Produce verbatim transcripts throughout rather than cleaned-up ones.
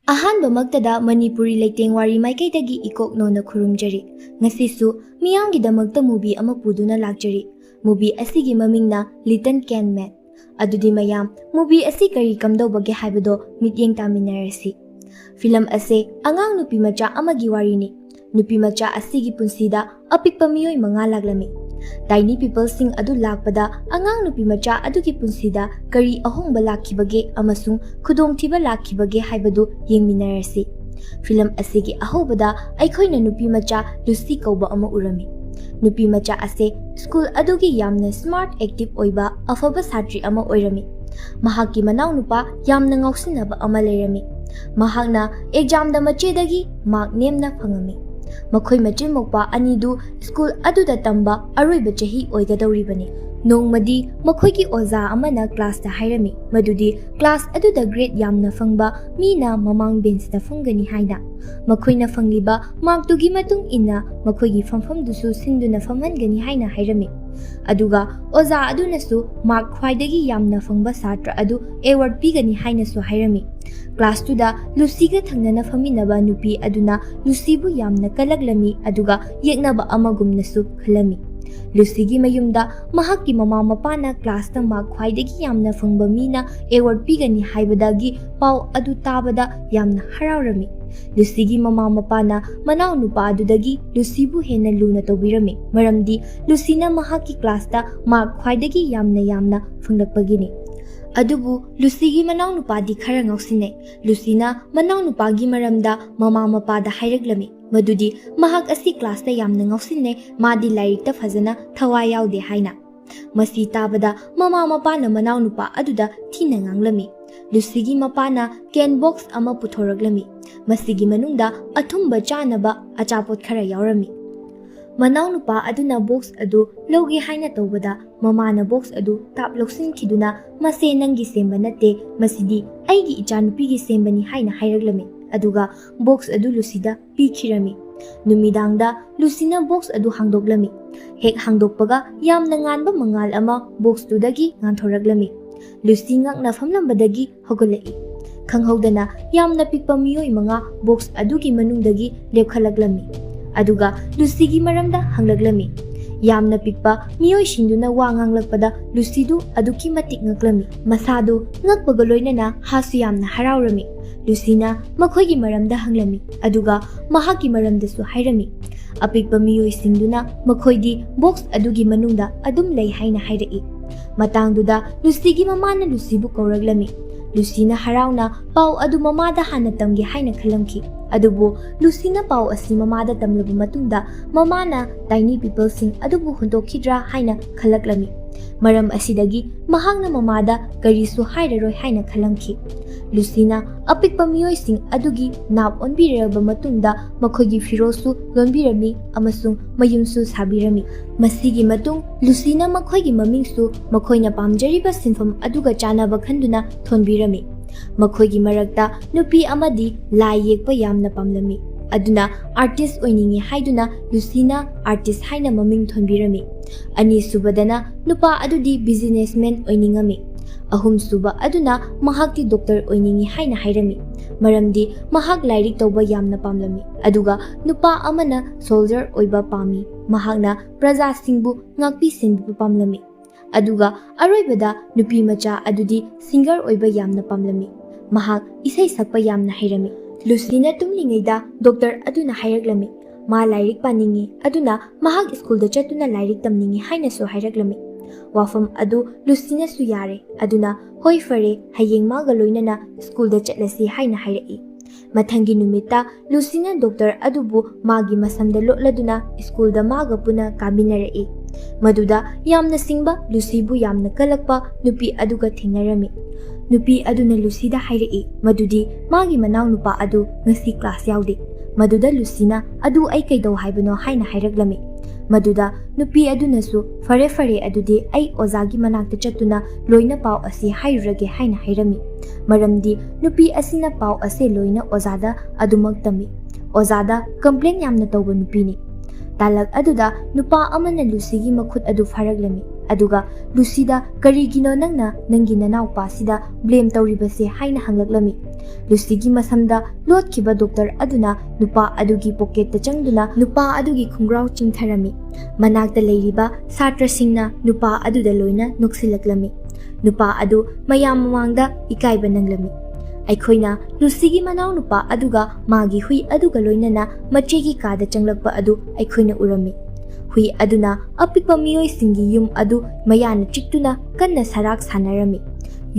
ꯑꯍꯥꯟꯕꯃꯛꯇꯗ ꯃꯅꯤꯄꯨꯔꯤ ꯂꯩꯇꯦꯡ ꯋꯥꯔꯤ ꯃꯥꯏꯀꯩꯗꯒꯤ ꯏꯀꯣꯛ ꯅꯧꯅ ꯈꯨꯔꯨꯝꯖꯔꯤ꯫ ꯉꯁꯤꯁꯨ ꯃꯤꯌꯥꯝꯒꯤꯗꯃꯛꯇ movie ꯑꯃ ꯄꯨꯗꯨꯅ ꯂꯥꯛꯆꯔꯤ꯫ Movie ꯑꯁꯤꯒꯤ ꯃꯃꯤꯡꯅ Little Can Man꯫ ꯑꯗꯨꯗꯤ ꯃꯌꯥꯝ, movie ꯑꯁꯤ ꯀꯔꯤ ꯀꯝꯗꯧꯕꯒꯦ ꯍꯥꯏꯕꯗꯣ ꯃꯤꯠꯌꯦꯡ ꯇꯥꯃꯤꯟꯅꯔꯁꯤ꯫ Film ꯑꯁꯤ ꯑꯉꯥꯡ ꯅꯨꯄꯤ ꯃꯆꯥ ꯑꯃꯒꯤ ꯋꯥꯔꯤꯅꯤ꯫ ꯅꯨꯄꯤ ꯃꯆꯥ ꯑꯁꯤꯒꯤ ꯄꯨꯟꯁꯤꯗ ꯑꯄꯤꯛꯄ ꯃꯤꯑꯣꯏ ꯃꯉꯥ ꯂꯥꯛꯂꯝꯃꯤ꯫ Tiny Peopleꯁꯤꯡ ꯑꯗꯨ ꯂꯥꯛꯄꯗ ꯑꯉꯥꯡ ꯅꯨꯄꯤ ꯃꯆꯥ ꯑꯗꯨꯒꯤ ꯄꯨꯟꯁꯤꯗ ꯀꯔꯤ ꯑꯍꯣꯡꯕ ꯂꯥꯛꯈꯤꯕꯒꯦ ꯑꯃꯁꯨꯡ ꯈꯨꯗꯣꯡꯊꯤꯕ ꯂꯥꯛꯈꯤꯕꯒꯦ ꯍꯥꯏꯕꯗꯨ ꯌꯦꯡꯃꯤꯟꯅꯔꯁꯤ꯫ Film ꯑꯁꯤꯒꯤ ꯑꯍꯧꯕꯗ ꯑꯩꯈꯣꯏꯅ ꯅꯨꯄꯤ ꯃꯆꯥ ꯂꯨꯁꯤ ꯀꯧꯕ ꯑꯃ ꯎꯔꯝꯃꯤ꯫ ꯅꯨꯄꯤ ꯃꯆꯥ ꯑꯁꯤ school ꯑꯗꯨꯒꯤ ꯌꯥꯝꯅ smart, active ꯑꯣꯏꯕ ꯑꯐꯕ ꯁꯥꯇ꯭ꯔꯤ ꯑꯃ ꯑꯣꯏꯔꯝꯃꯤ꯫ ꯃꯍꯥꯛꯀꯤ ꯃꯅꯥꯎꯅꯨꯄꯥ ꯌꯥꯝꯅ ꯉꯥꯎꯁꯤꯟꯅꯕ ꯑꯃ ꯂꯩꯔꯝꯃꯤ꯫ ꯃꯍꯥꯛꯅ examꯗ ꯃꯆꯦꯗꯒꯤ mark ꯅꯦꯝꯅ ꯐꯪꯉꯝꯃꯤ꯫ ꯃꯈꯣꯏ ꯃꯆꯤꯟ ꯃꯧꯄꯥ ꯑꯅꯤꯗꯨ school ꯑꯗꯨꯗ ꯇꯝꯕ ꯑꯔꯣꯏꯕ ꯆꯍꯤ ꯑꯣꯏꯒꯗꯧꯔꯤꯕꯅꯤ꯫ ꯅꯣꯡꯃꯗꯤ ꯃꯈꯣꯏꯒꯤ ꯑꯣꯖꯥ ꯑꯃꯅ classꯇ ꯍꯥꯏꯔꯝꯃꯤ ꯃꯗꯨꯗꯤ class ꯑꯗꯨꯗ grade ꯌꯥꯝꯅ ꯐꯪꯕ ꯃꯤꯅ ꯃꯃꯥꯡ benchꯇ ꯐꯝꯒꯅꯤ ꯍꯥꯏꯅ꯫ ꯃꯈꯣꯏꯅ ꯐꯪꯂꯤꯕ markꯇꯨꯒꯤ ꯃꯇꯨꯡ ꯏꯟꯅ ꯃꯈꯣꯏꯒꯤ ꯐꯝꯐꯝꯗꯨꯁꯨ ꯁꯤꯟꯗꯨꯅ ꯐꯝꯍꯟꯒꯅꯤ ꯍꯥꯏꯅ ꯍꯥꯏꯔꯝꯃꯤ꯫ ꯑꯗꯨꯒ ꯑꯣꯖꯥ ꯑꯗꯨꯅꯁꯨ mark ꯈ꯭ꯋꯥꯏꯗꯒꯤ ꯌꯥꯝꯅ ꯐꯪꯕ ꯁꯥꯇ꯭ꯔ ꯑꯗꯨ award ꯄꯤꯒꯅꯤ ꯍꯥꯏꯅꯁꯨ ꯍꯥꯏꯔꯝꯃꯤ꯫ Classꯇꯨꯗ ꯂꯨꯁꯤꯒ ꯊꯪꯅꯅ ꯐꯝꯃꯤꯟꯅꯕ ꯅꯨꯄꯤ ꯑꯗꯨꯅ ꯂꯨꯁꯤꯕꯨ ꯌꯥꯝꯅ ꯀꯜꯂꯛꯂꯝꯃꯤ, ꯑꯗꯨꯒ ꯌꯦꯛꯅꯕ ꯑꯃꯒꯨꯝꯅꯁꯨ ꯈꯜꯂꯝꯃꯤ꯫ ꯂꯨꯁꯤꯒꯤ ꯃꯌꯨꯝꯗ ꯃꯍꯥꯛꯀꯤ ꯃꯃꯥ ꯃꯄꯥꯅ classꯇ mark ꯈ꯭ꯋꯥꯏꯗꯒꯤ ꯌꯥꯝꯅ ꯐꯪꯕ ꯃꯤꯅ award ꯄꯤꯒꯅꯤ ꯍꯥꯏꯕꯗꯒꯤ ꯄꯥꯎ ꯑꯗꯨ ꯇꯥꯕꯗ ꯌꯥꯝꯅ ꯍꯔꯥꯎꯔꯝꯃꯤ꯫ ꯂꯨꯁꯤꯒꯤ ꯃꯃꯥ ꯃꯄꯥꯅ ꯃꯅꯥꯎ ꯅꯨꯄꯥ ꯑꯗꯨꯗꯒꯤ ꯂꯨꯁꯤꯕꯨ ꯍꯦꯟꯅ ꯂꯨꯅ ꯇꯧꯕꯤꯔꯝꯃꯤ, ꯃꯔꯝꯗꯤ ꯂꯨꯁꯤꯅ ꯃꯍꯥꯛꯀꯤ classꯇ mark ꯈ꯭ꯋꯥꯏꯗꯒꯤ ꯌꯥꯝꯅ ꯌꯥꯝꯅ ꯐꯪꯂꯛꯄꯒꯤꯅꯤ꯫ ꯑꯗꯨꯕꯨ ꯂꯨꯁꯤꯒꯤ ꯃꯅꯥꯎ ꯅꯨꯄꯥꯗꯤ ꯈꯔ ꯉꯥꯎꯁꯤꯟꯅꯩ꯫ ꯂꯨꯁꯤꯅ ꯃꯅꯥꯎ ꯅꯨꯄꯥꯒꯤ ꯃꯔꯝꯗ ꯃꯃꯥ ꯃꯄꯥꯗ ꯍꯥꯏꯔꯛꯂꯝꯃꯤ ꯃꯗꯨꯗꯤ ꯃꯍꯥꯛ ꯑꯁꯤ classꯇ ꯌꯥꯝꯅ ꯉꯥꯎꯁꯤꯟꯅꯩ, ꯃꯥꯗꯤ ꯂꯥꯏꯔꯤꯛꯇ ꯐꯖꯅ ꯊꯋꯥꯏ ꯌꯥꯎꯗꯦ ꯍꯥꯏꯅ꯫ ꯃꯁꯤ ꯇꯥꯕꯗ ꯃꯃꯥ ꯃꯄꯥꯅ ꯃꯅꯥꯎ ꯅꯨꯄꯥ ꯑꯗꯨꯗ ꯊꯤꯅ ꯉꯥꯡꯂꯝꯃꯤ꯫ ꯂꯨꯁꯤꯒꯤ ꯃꯄꯥꯅ can box ꯑꯃ ꯄꯨꯊꯣꯔꯛꯂꯝꯃꯤ꯫ ꯃꯁꯤꯒꯤ ꯃꯅꯨꯡꯗ ꯑꯊꯨꯝꯕ ꯆꯥꯅꯕ ꯑꯆꯥꯄꯣꯠ ꯈꯔ ꯌꯥꯎꯔꯝꯃꯤ꯫ ꯃꯅꯥꯎ ꯅꯨꯄꯥ ꯑꯗꯨꯅ box ꯑꯗꯨ ꯂꯧꯒꯦ ꯍꯥꯏꯅ ꯇꯧꯕꯗ ꯃꯃꯥꯅ box ꯑꯗꯨ ꯇꯥꯞ ꯂꯧꯁꯤꯟꯈꯤꯗꯨꯅ, "ꯃꯁꯦ ꯅꯪꯒꯤ ꯁꯦꯝꯕ ꯅꯠꯇꯦ, ꯃꯁꯤꯗꯤ ꯑꯩꯒꯤ ꯏꯆꯥꯅꯨꯄꯤꯒꯤ ꯁꯦꯝꯕꯅꯤ" ꯍꯥꯏꯅ ꯍꯥꯏꯔꯛꯂꯝꯃꯤ, ꯑꯗꯨꯒ box ꯑꯗꯨ ꯂꯨꯁꯤꯗ ꯄꯤꯈꯤꯔꯝꯃꯤ꯫ ꯅꯨꯃꯤꯗꯥꯡꯗ ꯂꯨꯁꯤꯅ box ꯑꯗꯨ ꯍꯥꯡꯗꯣꯛꯂꯝꯃꯤ꯫ ꯍꯦꯛ ꯍꯥꯡꯗꯣꯛꯄꯒ ꯌꯥꯝꯅ ꯉꯥꯟꯕ ꯃꯉꯥꯜ ꯑꯃ boxꯇꯨꯗꯒꯤ ꯉꯥꯟꯊꯣꯔꯛꯂꯝꯃꯤ꯫ ꯂꯨꯁꯤ ꯉꯛꯅ ꯐꯝꯂꯝꯕꯗꯒꯤ ꯍꯧꯒꯠꯂꯛꯏ꯫ ꯈꯪꯍꯧꯗꯅ ꯌꯥꯝꯅ ꯄꯤꯛꯄ ꯃꯤꯑꯣꯏ ꯃꯉꯥ ꯕꯣꯛꯁ ꯑꯗꯨꯒꯤ ꯃꯅꯨꯡꯗꯒꯤ ꯂꯦꯞꯈꯠꯂꯛꯂꯝꯃꯤ, ꯑꯗꯨꯒ ꯂꯨꯁꯤꯒꯤ ꯃꯔꯝꯗ ꯍꯪꯂꯛꯂꯝꯃꯤ꯫ ꯌꯥꯝꯅ ꯄꯤꯛꯄ ꯃꯤꯑꯣꯏꯁꯤꯡꯗꯨꯅ ꯋꯥ ꯉꯥꯡꯂꯛꯄꯗ ꯂꯨꯁꯤꯗꯨ ꯑꯗꯨꯛꯀꯤ ꯃꯇꯤꯛ ꯉꯛꯂꯝꯃꯤ꯫ ꯃꯁꯥꯗꯨ ꯉꯛꯄꯒ ꯂꯣꯏꯅꯅ ꯍꯥꯁꯨ ꯌꯥꯝꯅ ꯍꯔꯥꯎꯔꯝꯃꯤ꯫ ꯂꯨꯁꯤꯅ ꯃꯈꯣꯏꯒꯤ ꯃꯔꯝꯗ ꯍꯪꯂꯝꯃꯤ, ꯑꯗꯨꯒ ꯃꯍꯥꯛꯀꯤ ꯃꯔꯝꯗꯁꯨ ꯍꯥꯏꯔꯝꯃꯤ꯫ ꯑꯄꯤꯛꯄ ꯃꯤꯑꯣꯏꯁꯤꯡꯗꯨꯅ ꯃꯈꯣꯏꯗꯤ ꯕꯣꯛꯁ ꯑꯗꯨꯒꯤ ꯃꯅꯨꯡꯗ ꯑꯗꯨꯝ ꯂꯩ ꯍꯥꯏꯅ ꯍꯥꯏꯔꯛꯏ꯫ ꯃꯇꯥꯡꯗꯨꯗ ꯂꯨꯁꯤꯒꯤ ꯃꯃꯥꯅ ꯂꯨꯁꯤꯕꯨ ꯀꯧꯔꯛꯂꯝꯃꯤ꯫ ꯂꯨꯁꯤꯅ ꯍꯔꯥꯎꯅ ꯄꯥꯎ ꯑꯗꯨ ꯃꯃꯥꯗ ꯍꯥꯟꯅ ꯇꯝꯒꯦ ꯍꯥꯏꯅ ꯈꯜꯂꯝꯈꯤ꯫ ꯑꯗꯨꯕꯨ ꯂꯨꯁꯤꯅ ꯄꯥꯎ ꯑꯁꯤ ꯃꯃꯥꯗ ꯇꯝꯂꯕ ꯃꯇꯨꯡꯗ ꯃꯃꯥꯅ ꯇꯥꯏꯅꯤ ꯄꯤꯄꯜꯁꯤꯡ ꯑꯗꯨꯕꯨ ꯍꯨꯟꯗꯣꯛꯈꯤꯗ꯭ꯔꯥ ꯍꯥꯏꯅ ꯈꯜꯂꯛꯂꯝꯃꯤ꯫ ꯃꯔꯝ ꯑꯁꯤꯗꯒꯤ ꯃꯍꯥꯛꯅ ꯃꯃꯥꯗ ꯀꯔꯤꯁꯨ ꯍꯥꯏꯔꯔꯣꯏ ꯍꯥꯏꯅ ꯈꯜꯂꯝꯈꯤ꯫ ꯂꯨꯁꯤꯅ ꯑꯄꯤꯛꯄ ꯃꯤꯑꯣꯏꯁꯤꯡ ꯑꯗꯨꯒꯤ ꯅꯥꯞ ꯑꯣꯟꯕꯤꯔꯕ ꯃꯇꯨꯡꯗ ꯃꯈꯣꯏꯒꯤ ꯐꯤꯔꯣꯜꯁꯨ ꯂꯣꯟꯕꯤꯔꯝꯃꯤ ꯑꯃꯁꯨꯡ ꯃꯌꯨꯝꯁꯨ ꯁꯥꯕꯤꯔꯝꯃꯤ꯫ ꯃꯁꯤꯒꯤ ꯃꯇꯨꯡ ꯂꯨꯁꯤꯅ ꯃꯈꯣꯏꯒꯤ ꯃꯃꯤꯡꯁꯨ ꯃꯈꯣꯏꯅ ꯄꯥꯝꯖꯔꯤꯕ ꯁꯤꯟꯐꯝ ꯑꯗꯨꯒ ꯆꯥꯟꯅꯕ ꯈꯟꯗꯨꯅ ꯊꯣꯟꯕꯤꯔꯝꯃꯤ꯫ ꯃꯈꯣꯏꯒꯤ ꯃꯔꯛꯇ ꯅꯨꯄꯤ ꯑꯃꯗꯤ ꯂꯥꯏ ꯌꯦꯛꯄ ꯌꯥꯝꯅ ꯄꯥꯝꯂꯝꯃꯤ, ꯑꯗꯨꯅ ꯑꯥꯔꯇꯤꯁ ꯑꯣꯏꯅꯤꯡꯏ ꯍꯥꯏꯗꯨꯅ ꯂꯨꯁꯤꯅ ꯑꯥꯔꯇꯤꯁ ꯍꯥꯏꯅ ꯃꯃꯤꯡ ꯊꯣꯟꯕꯤꯔꯝꯃꯤ꯫ ꯑꯅꯤꯁꯨꯕꯗꯅ ꯅꯨꯄꯥ ꯑꯗꯨꯗꯤ ꯕꯤꯖꯤꯅꯦꯁꯃꯦꯟ ꯑꯣꯏꯅꯤꯡꯉꯝꯃꯤ꯫ ꯑꯍꯨꯝꯁꯨꯕ ꯑꯗꯨꯅ ꯃꯍꯥꯛꯇꯤ ꯗꯣꯛꯇꯔ ꯑꯣꯏꯅꯤꯡꯏ ꯍꯥꯏꯅ ꯍꯥꯏꯔꯝꯃꯤ, ꯃꯔꯝꯗꯤ ꯃꯍꯥꯛ ꯂꯥꯏꯔꯤꯛ ꯇꯧꯕ ꯌꯥꯝꯅ ꯄꯥꯝꯂꯝꯃꯤ꯫ ꯑꯗꯨꯒ ꯅꯨꯄꯥ ꯑꯃꯅ ꯁꯣꯜꯖꯔ ꯑꯣꯏꯕ ꯄꯥꯝꯃꯤ, ꯃꯍꯥꯛꯅ ꯄ꯭ꯔꯖꯥꯁꯤꯡꯕꯨ ꯉꯥꯛꯄꯤ ꯁꯦꯟꯕꯤꯕ ꯄꯥꯝꯂꯝꯃꯤ꯫ ꯑꯗꯨꯒ ꯑꯔꯣꯏꯕꯗ ꯅꯨꯄꯤ ꯃꯆꯥ ꯑꯗꯨꯗꯤ ꯁꯤꯡꯒꯔ ꯑꯣꯏꯕ ꯌꯥꯝꯅ ꯄꯥꯝꯂꯝꯃꯤ꯫ ꯃꯍꯥꯛ ꯏꯁꯩ ꯁꯛꯄ ꯌꯥꯝꯅ ꯍꯩꯔꯝꯃꯤ꯫ ꯂꯨꯁꯤꯅ ꯇꯨꯝꯂꯤꯉꯩꯗ ꯗꯣꯛꯇꯔ ꯑꯗꯨꯅ ꯍꯥꯏꯔꯛꯂꯝꯃꯤ, ꯃꯥ ꯂꯥꯏꯔꯤꯛ ꯄꯥꯅꯤꯡꯏ, ꯑꯗꯨꯅ ꯃꯍꯥꯛ ꯁ꯭ꯀꯨꯜꯗ ꯆꯠꯇꯨꯅ ꯂꯥꯏꯔꯤꯛ ꯇꯝꯅꯤꯡꯏ ꯍꯥꯏꯅꯁꯨ ꯍꯥꯏꯔꯛꯂꯝꯃꯤ꯫ ꯋꯥꯐꯝ ꯑꯗꯨ ꯂꯨꯁꯤꯅꯁꯨ ꯌꯥꯔꯦ, ꯑꯗꯨꯅ "ꯍꯣꯏ, ꯐꯔꯦ, ꯍꯌꯦꯡ ꯃꯥꯒ ꯂꯣꯏꯅꯅ ꯁ꯭ꯀꯨꯜꯗ ꯆꯠꯂꯁꯤ" ꯍꯥꯏꯅ ꯍꯥꯏꯔꯛꯏ꯫ ꯃꯊꯪꯒꯤ ꯅꯨꯃꯤꯠꯇ ꯂꯨꯁꯤꯅ ꯗꯣꯛꯇꯔ ꯑꯗꯨꯕꯨ ꯃꯥꯒꯤ ꯃꯁꯝꯗ ꯂꯣꯠꯂꯗꯨꯅ ꯁ꯭ꯀꯨꯜꯗ ꯃꯥꯒ ꯄꯨꯟꯅ ꯀꯥꯃꯤꯟꯅꯔꯛꯏ꯫ ꯃꯗꯨꯗ ꯌꯥꯝꯅ ꯁꯤꯡꯕ, ꯂꯨꯁꯤꯕꯨ ꯌꯥꯝꯅ ꯀꯜꯂꯛꯄ ꯅꯨꯄꯤ ꯑꯗꯨꯒ ꯊꯦꯡꯅꯔꯝꯃꯤ꯫ ꯅꯨꯄꯤ ꯑꯗꯨꯅ ꯂꯨꯁꯤꯗ ꯍꯥꯏꯔꯛꯏ ꯃꯗꯨꯗꯤ ꯃꯥꯒꯤ ꯃꯅꯥꯎꯅꯨꯄꯥ ꯑꯗꯨ ꯉꯁꯤ ꯀ꯭ꯂꯥꯁ ꯌꯥꯎꯗꯦ꯫ ꯃꯗꯨꯗ ꯂꯨꯁꯤꯅ, "ꯑꯗꯨ ꯑꯩ ꯀꯩꯗꯧ ꯍꯥꯏꯕꯅꯣ?" ꯍꯥꯏꯅ ꯍꯥꯏꯔꯛꯂꯝꯃꯤ꯫ ꯃꯗꯨꯗ ꯅꯨꯄꯤ ꯑꯗꯨꯅꯁꯨ, "ꯐꯔꯦ, ꯐꯔꯦ, ꯑꯗꯨꯗꯤ ꯑꯩ ꯑꯣꯖꯥꯒꯤ ꯃꯅꯥꯛꯇ ꯆꯠꯇꯨꯅ ꯂꯣꯏꯅ ꯄꯥꯎ ꯑꯁꯤ ꯍꯥꯏꯔꯨꯔꯒꯦ" ꯍꯥꯏꯅ ꯍꯥꯏꯔꯝꯃꯤ꯫ ꯃꯔꯝꯗꯤ ꯅꯨꯄꯤ ꯑꯁꯤꯅ ꯄꯥꯎ ꯑꯁꯦ ꯂꯣꯏꯅ ꯑꯣꯖꯥꯗ ꯑꯗꯨꯃꯛ ꯇꯝꯃꯤ꯫ ꯑꯣꯖꯥꯗ ꯀꯝꯄ꯭ꯂꯦꯟ ꯌꯥꯝꯅ ꯇꯧꯕ ꯅꯨꯄꯤꯅꯤ꯫ ꯇꯥꯂꯛ ꯑꯗꯨꯗ ꯅꯨꯄꯥ ꯑꯃꯅ ꯂꯨꯁꯤꯒꯤ ꯃꯈꯨꯠ ꯑꯗꯨ ꯐꯥꯔꯛꯂꯝꯃꯤ꯫ ꯑꯗꯨꯒ ꯂꯨꯁꯤꯗ "ꯀꯔꯤꯒꯤꯅꯣ ꯅꯪꯅ ꯅꯪꯒꯤ ꯅꯅꯥꯎꯄꯥꯁꯤꯗ ꯕ꯭ꯂꯦꯝ ꯇꯧꯔꯤꯕꯁꯦ?" ꯍꯥꯏꯅ ꯍꯪꯂꯛꯂꯝꯃꯤ꯫ ꯂꯨꯁꯤꯒꯤ ꯃꯁꯝꯗ ꯂꯣꯠꯈꯤꯕ ꯗꯣꯛꯇꯔ ꯑꯗꯨꯅ ꯅꯨꯄꯥ ꯑꯗꯨꯒꯤ ꯄꯣꯀꯦꯠꯇ ꯆꯪꯗꯨꯅ ꯅꯨꯄꯥ ꯑꯗꯨꯒꯤ ꯈꯣꯡꯒ꯭ꯔꯥꯎ ꯆꯤꯡꯊꯔꯝꯃꯤ꯫ ꯃꯅꯥꯛꯇ ꯂꯩꯔꯤꯕ ꯁꯥꯇ꯭ꯔꯁꯤꯡꯅ ꯅꯨꯄꯥ ꯑꯗꯨꯗ ꯂꯣꯏꯅ ꯅꯣꯛꯁꯤꯜꯂꯛꯂꯝꯃꯤ꯫ ꯅꯨꯄꯥ ꯑꯗꯨ ꯃꯌꯥꯝ ꯃꯃꯥꯡꯗ ꯏꯀꯥꯏꯕ ꯅꯪꯂꯝꯃꯤ꯫ ꯑꯩꯈꯣꯏꯅ ꯂꯨꯁꯤꯒꯤ ꯃꯅꯥꯎꯅꯨꯄꯥ ꯑꯗꯨꯒ ꯃꯥꯒꯤ ꯍꯨꯏ ꯑꯗꯨꯒ ꯂꯣꯏꯅꯅ ꯃꯆꯦꯒꯤ ꯀꯥꯗ ꯆꯪꯂꯛꯄ ꯑꯗꯨ ꯑꯩꯈꯣꯏꯅ ꯎꯔꯝꯃꯤ꯫ ꯍꯨꯏ ꯑꯗꯨꯅ ꯑꯄꯤꯛꯄ ꯃꯤꯑꯣꯏꯁꯤꯡꯒꯤ ꯌꯨꯝ ꯑꯗꯨ ꯃꯌꯥꯅ ꯆꯤꯛꯇꯨꯅ ꯀꯟꯅ ꯁꯔꯥꯛ ꯁꯥꯟꯅꯔꯝꯃꯤ꯫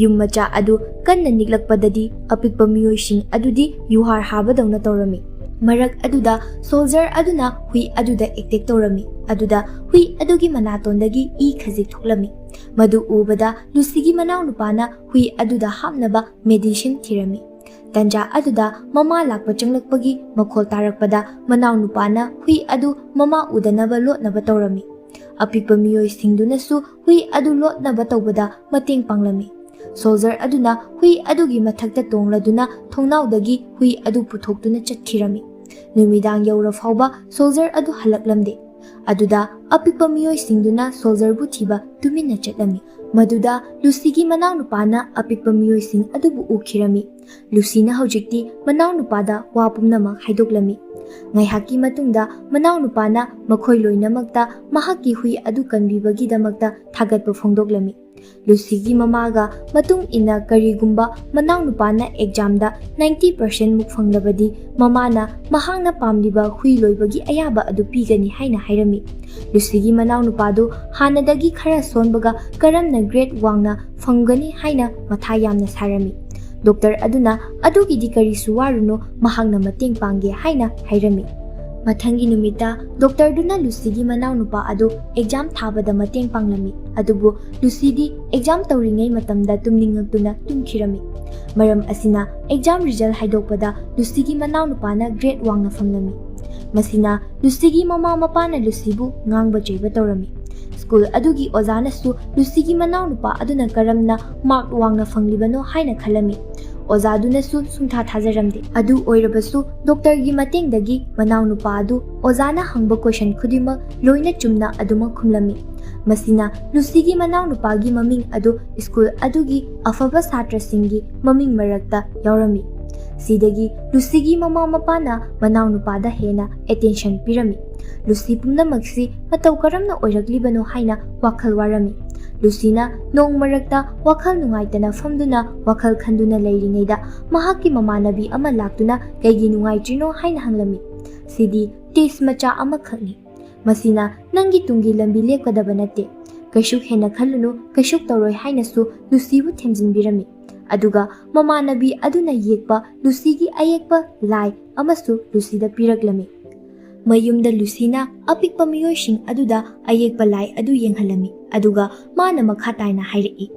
ꯌꯨꯝ ꯃꯆꯥ ꯑꯗꯨ ꯀꯟꯅ ꯅꯤꯛꯂꯛꯄꯗꯗꯤ ꯑꯄꯤꯛꯄ ꯃꯤꯑꯣꯏꯁꯤꯡ ꯑꯗꯨꯗꯤ ꯌꯨꯍꯥꯔ ꯍꯥꯕꯗꯧꯅ ꯇꯧꯔꯝꯃꯤ꯫ ꯃꯔꯛ ꯑꯗꯨꯗ ꯁꯣꯜꯖꯔ ꯑꯗꯨꯅ ꯍꯨꯏ ꯑꯗꯨꯗ ꯑꯦꯇꯦꯛ ꯇꯧꯔꯝꯃꯤ꯫ ꯑꯗꯨꯗ ꯍꯨꯏ ꯑꯗꯨꯒꯤ ꯃꯅꯥꯇꯣꯟꯗꯒꯤ ꯏ ꯈꯖꯤꯛ ꯊꯣꯛꯂꯝꯃꯤ꯫ ꯃꯗꯨ ꯎꯕꯗ ꯂꯨꯁꯤꯒꯤ ꯃꯅꯥꯎꯅꯨꯄꯥꯅ ꯍꯨꯏ ꯑꯗꯨꯗ ꯍꯥꯞꯅꯕ ꯃꯦꯗꯤꯁꯤꯟ ꯊꯤꯔꯝꯃꯤ꯫ ꯇꯟꯖꯥ ꯑꯗꯨꯗ ꯃꯃꯥ ꯂꯥꯛꯄ ꯆꯪꯂꯛꯄꯒꯤ ꯃꯈꯣꯜ ꯇꯥꯔꯛꯄꯗ ꯃꯅꯥꯎꯅꯨꯄꯥꯅ ꯍꯨꯏ ꯑꯗꯨ ꯃꯃꯥ ꯎꯗꯅꯕ ꯂꯣꯠꯅꯕ ꯇꯧꯔꯝꯃꯤ꯫ ꯑꯄꯤꯛꯄ ꯃꯤꯑꯣꯏꯁꯤꯡꯗꯨꯅꯁꯨ ꯍꯨꯏ ꯑꯗꯨ ꯂꯣꯠꯅꯕ ꯇꯧꯕꯗ ꯃꯇꯦꯡ ꯄꯥꯡꯂꯝꯃꯤ꯫ ꯁꯣꯜꯖꯔ ꯑꯗꯨꯅ ꯍꯨꯏ ꯑꯗꯨꯒꯤ ꯃꯊꯛꯇ ꯇꯣꯡꯂꯗꯨꯅ ꯊꯣꯡꯅꯥꯎꯗꯒꯤ ꯍꯨꯏ ꯑꯗꯨ ꯄꯨꯊꯣꯛꯇꯨꯅ ꯆꯠꯈꯤꯔꯝꯃꯤ꯫ ꯅꯨꯃꯤꯗꯥꯡ ꯌꯧꯔ ꯐꯥꯎꯕ ꯁꯣꯜꯖꯔ ꯑꯗꯨ ꯍꯜꯂꯛꯂꯝꯗꯦ꯫ ꯑꯗꯨꯗ ꯑꯄꯤꯛꯄ ꯃꯤꯑꯣꯏꯁꯤꯡꯗꯨꯅ ꯁꯣꯜꯖꯔꯕꯨ ꯊꯤꯕ ꯇꯨꯃꯤꯟꯅ ꯆꯠꯂꯝꯃꯤ꯫ ꯃꯗꯨꯗ ꯂꯨꯁꯤꯒꯤ ꯃꯅꯥꯎꯅꯨꯄꯥꯅ ꯑꯄꯤꯛꯄ ꯃꯤꯑꯣꯏꯁꯤꯡ ꯑꯗꯨꯕꯨ ꯎꯈꯤꯔꯝꯃꯤ꯫ ꯂꯨꯁꯤꯅ ꯍꯧꯖꯤꯛꯇꯤ ꯃꯅꯥꯎꯅꯨꯄꯥꯗ ꯋꯥ ꯄꯨꯝꯅꯃꯛ ꯍꯥꯏꯗꯣꯛꯂꯝꯃꯤ꯫ ꯉꯥꯏꯍꯥꯛꯀꯤ ꯃꯇꯨꯡꯗ ꯃꯅꯥꯎꯅꯨꯄꯥꯅ ꯃꯈꯣꯏ ꯂꯣꯏꯅꯃꯛꯇ ꯃꯍꯥꯛꯀꯤ ꯍꯨꯏ ꯑꯗꯨ ꯀꯟꯕꯤꯕꯒꯤꯗꯃꯛꯇ ꯊꯥꯒꯠꯄ ꯐꯣꯡꯗꯣꯛꯂꯝꯃꯤ꯫ ꯂꯨꯁꯤꯒꯤ ꯃꯃꯥꯒ ꯃꯇꯨꯡ ꯏꯟꯅ ꯀꯔꯤꯒꯨꯝꯕ ꯃꯅꯥꯎꯅꯨꯄꯥꯅ ꯑꯦꯛꯖꯥꯝꯗ ꯅꯥꯏꯟꯇꯤ ꯄꯥꯔꯁꯦꯟ ꯃꯨꯛ ꯐꯪꯂꯕꯗꯤ ꯃꯃꯥꯅ ꯃꯍꯥꯛꯅ ꯄꯥꯝꯂꯤꯕ ꯍꯨꯏ ꯂꯣꯏꯕꯒꯤ ꯑꯌꯥꯕ ꯑꯗꯨ ꯄꯤꯒꯅꯤ ꯍꯥꯏꯅ ꯍꯥꯏꯔꯝꯃꯤ꯫ ꯂꯨꯁꯤꯒꯤ ꯃꯅꯥꯎꯅꯨꯄꯥꯗꯨ ꯍꯥꯟꯅꯗꯒꯤ ꯈꯔ ꯁꯣꯟꯕꯒ ꯀꯔꯝꯅ ꯒ꯭ꯔꯦꯗ ꯋꯥꯡꯅ ꯐꯪꯒꯅꯤ ꯍꯥꯏꯅ ꯃꯊꯥ ꯌꯥꯝꯅ ꯁꯥꯔꯝꯃꯤ꯫ ꯗꯣꯛꯇꯔ ꯑꯗꯨꯅ "ꯑꯗꯨꯒꯤꯗꯤ ꯀꯔꯤꯁꯨ ꯋꯥꯔꯨꯅꯨ, ꯃꯍꯥꯛꯅ ꯃꯇꯦꯡ ꯄꯥꯡꯒꯦ" ꯍꯥꯏꯅ ꯍꯥꯏꯔꯝꯃꯤ꯫ ꯃꯊꯪꯒꯤ ꯅꯨꯃꯤꯠꯇ ꯗꯣꯛꯇꯔꯗꯨꯅ ꯂꯨꯁꯤꯒꯤ ꯃꯅꯥꯎꯅꯨꯄꯥ ꯑꯗꯨ ꯑꯦꯛꯖꯥꯝ ꯊꯥꯕꯗ ꯃꯇꯦꯡ ꯄꯥꯡꯂꯝꯃꯤ, ꯑꯗꯨꯕꯨ ꯂꯨꯁꯤꯗꯤ ꯑꯦꯛꯖꯥꯝ ꯇꯧꯔꯤꯉꯩ ꯃꯇꯝꯗ ꯇꯨꯝꯅꯤꯡꯉꯛꯇꯨꯅ ꯇꯨꯝꯈꯤꯔꯝꯃꯤ꯫ ꯃꯔꯝ ꯑꯁꯤꯅ ꯑꯦꯛꯖꯥꯝ ꯔꯤꯖꯜ ꯍꯥꯏꯗꯣꯛꯄꯗ ꯂꯨꯁꯤꯒꯤ ꯃꯅꯥꯎꯅꯨꯄꯥꯅ ꯒ꯭ꯔꯦꯗ ꯋꯥꯡꯅ ꯐꯪꯂꯝꯃꯤ꯫ ꯃꯁꯤꯅ ꯂꯨꯁꯤꯒꯤ ꯃꯃꯥ ꯃꯄꯥꯅ ꯂꯨꯁꯤꯕꯨ ꯉꯥꯡꯕ ꯆꯩꯕ ꯇꯧꯔꯝꯃꯤ꯫ ꯁ꯭ꯀꯨꯜ ꯑꯗꯨꯒꯤ ꯑꯣꯖꯥꯅꯁꯨ ꯂꯨꯁꯤꯒꯤ ꯃꯅꯥꯎꯅꯨꯄꯥ ꯑꯗꯨꯅ ꯀꯔꯝꯅ ꯃꯥꯔꯛ ꯋꯥꯡꯅ ꯐꯪꯂꯤꯕꯅꯣ ꯍꯥꯏꯅ ꯈꯜꯂꯝꯃꯤ꯫ ꯑꯣꯖꯥꯗꯨꯅꯁꯨ ꯁꯨꯡꯊꯥ ꯊꯥꯖꯔꯝꯗꯦ꯫ ꯑꯗꯨ ꯑꯣꯏꯔꯕꯁꯨ ꯗꯣꯛꯇꯔꯒꯤ ꯃꯇꯦꯡꯗꯒꯤ ꯃꯅꯥꯎꯅꯨꯄꯥ ꯑꯗꯨ ꯑꯣꯖꯥꯅ ꯍꯪꯕ ꯀꯣꯏꯁꯟ ꯈꯨꯗꯤꯡꯃꯛ ꯂꯣꯏꯅ ꯆꯨꯝꯅ ꯑꯗꯨꯃꯛ ꯈꯨꯝꯂꯝꯃꯤ꯫ ꯃꯁꯤꯅ ꯂꯨꯁꯤꯒꯤ ꯃꯅꯥꯎꯅꯨꯄꯥꯒꯤ ꯃꯃꯤꯡ ꯑꯗꯨ ꯁ꯭ꯀꯨꯜ ꯑꯗꯨꯒꯤ ꯑꯐꯕ ꯁꯥꯇ꯭ꯔꯁꯤꯡꯒꯤ ꯃꯃꯤꯡ ꯃꯔꯛꯇ ꯌꯥꯎꯔꯝꯃꯤ꯫ ꯁꯤꯗꯒꯤ ꯂꯨꯁꯤꯒꯤ ꯃꯃꯥ ꯃꯄꯥꯅ ꯃꯅꯥꯎꯅꯨꯄꯥꯗ ꯍꯦꯟꯅ ꯑꯦꯇꯦꯟꯁꯟ ꯄꯤꯔꯝꯃꯤ꯫ ꯂꯨꯁꯤ ꯄꯨꯝꯅꯃꯛꯁꯤ ꯃꯇꯧ ꯀꯔꯝꯅ ꯑꯣꯏꯔꯛꯂꯤꯕꯅꯣ ꯍꯥꯏꯅ ꯋꯥꯈꯜ ꯋꯥꯔꯝꯃꯤ꯫ ꯂꯨꯁꯤꯅ ꯅꯣꯡ ꯃꯔꯛꯇ ꯋꯥꯈꯜ ꯅꯨꯡꯉꯥꯏꯇꯅ ꯐꯝꯗꯨꯅ ꯋꯥꯈꯜ ꯈꯟꯗꯨꯅ ꯂꯩꯔꯤꯉꯩꯗ ꯃꯍꯥꯛꯀꯤ ꯃꯃꯥꯟꯅꯕꯤ ꯑꯃ ꯂꯥꯛꯇꯨꯅ ꯀꯩꯒꯤ ꯅꯨꯡꯉꯥꯏꯇ꯭ꯔꯤꯅꯣ ꯍꯥꯏꯅ ꯍꯪꯂꯝꯃꯤ꯫ "ꯁꯤꯗꯤ ꯇꯦꯁ ꯃꯆꯥ ꯑꯃꯈꯛꯅꯤ꯫ ꯃꯁꯤꯅ ꯅꯪꯒꯤ ꯇꯨꯡꯒꯤ ꯂꯝꯕꯤ ꯂꯦꯞꯀꯗꯕ ꯅꯠꯇꯦ꯫ ꯀꯩꯁꯨ ꯍꯦꯟꯅ ꯈꯜꯂꯨꯅꯨ, ꯀꯩꯁꯨ ꯇꯧꯔꯣꯏ" ꯍꯥꯏꯅꯁꯨ ꯂꯨꯁꯤꯕꯨ ꯊꯦꯝꯖꯤꯟꯕꯤꯔꯝꯃꯤ꯫ ꯑꯗꯨꯒ ꯃꯃꯥꯟꯅꯕꯤ ꯑꯗꯨꯅ ꯌꯦꯛꯄ ꯂꯨꯁꯤꯒꯤ ꯑꯌꯦꯛꯄ ꯂꯥꯏ ꯑꯃꯁꯨ ꯂꯨꯁꯤꯗ ꯄꯤꯔꯛꯂꯝꯃꯤ꯫ ꯃꯌꯨꯝꯗ ꯂꯨꯁꯤꯅ ꯑꯄꯤꯛꯄ ꯃꯤꯑꯣꯏꯁꯤꯡ ꯑꯗꯨꯗ ꯑꯌꯦꯛꯄ ꯂꯥꯏ ꯑꯗꯨ ꯌꯦꯡꯍꯜꯂꯝꯃꯤ, ꯑꯗꯨꯒ ꯃꯥꯅ ꯃꯈꯥ ꯇꯥꯅ ꯍꯥꯏꯔꯛꯏ,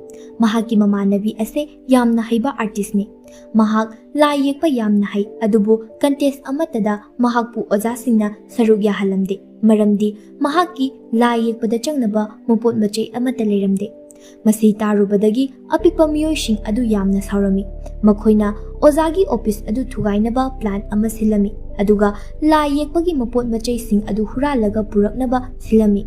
ꯃꯍꯥꯛꯀꯤ ꯃꯃꯥꯟꯅꯕꯤ ꯑꯁꯦ ꯌꯥꯝꯅ ꯍꯩꯕ ꯑꯥꯔꯇꯤꯁꯅꯤ꯫ ꯃꯍꯥꯛ ꯂꯥꯏ ꯌꯦꯛꯄ ꯌꯥꯝꯅ ꯍꯩ, ꯑꯗꯨꯕꯨ ꯀꯟꯇꯦꯁ ꯑꯃꯠꯇꯗ ꯃꯍꯥꯛꯄꯨ ꯑꯣꯖꯥꯁꯤꯡꯅ ꯁꯔꯨꯛ ꯌꯥꯍꯜꯂꯝꯗꯦ, ꯃꯔꯝꯗꯤ ꯃꯍꯥꯛꯀꯤ ꯂꯥꯏ ꯌꯦꯛꯄꯗ ꯆꯪꯅꯕ ꯃꯄꯣꯠ ꯃꯆꯩ ꯑꯃꯠꯇ ꯂꯩꯔꯝꯗꯦ꯫ ꯃꯁꯤ ꯇꯥꯔꯨꯕꯗꯒꯤ ꯑꯄꯤꯛꯄ ꯃꯤꯑꯣꯏꯁꯤꯡ ꯑꯗꯨ ꯌꯥꯝꯅ ꯁꯥꯎꯔꯝꯃꯤ꯫ ꯃꯈꯣꯏꯅ ꯑꯣꯖꯥꯒꯤ ꯑꯣꯐꯤꯁ ꯑꯗꯨ ꯊꯨꯒꯥꯏꯅꯕ ꯄ꯭ꯂꯥꯟ ꯑꯃ ꯁꯤꯜꯂꯝꯃꯤ, ꯑꯗꯨꯒ ꯂꯥꯏ ꯌꯦꯛꯄꯒꯤ ꯃꯄꯣꯠ ꯃꯆꯩꯁꯤꯡ ꯑꯗꯨ ꯍꯨꯔꯥꯜꯂꯒ ꯄꯨꯔꯛꯅꯕ ꯁꯤꯜꯂꯝꯃꯤ꯫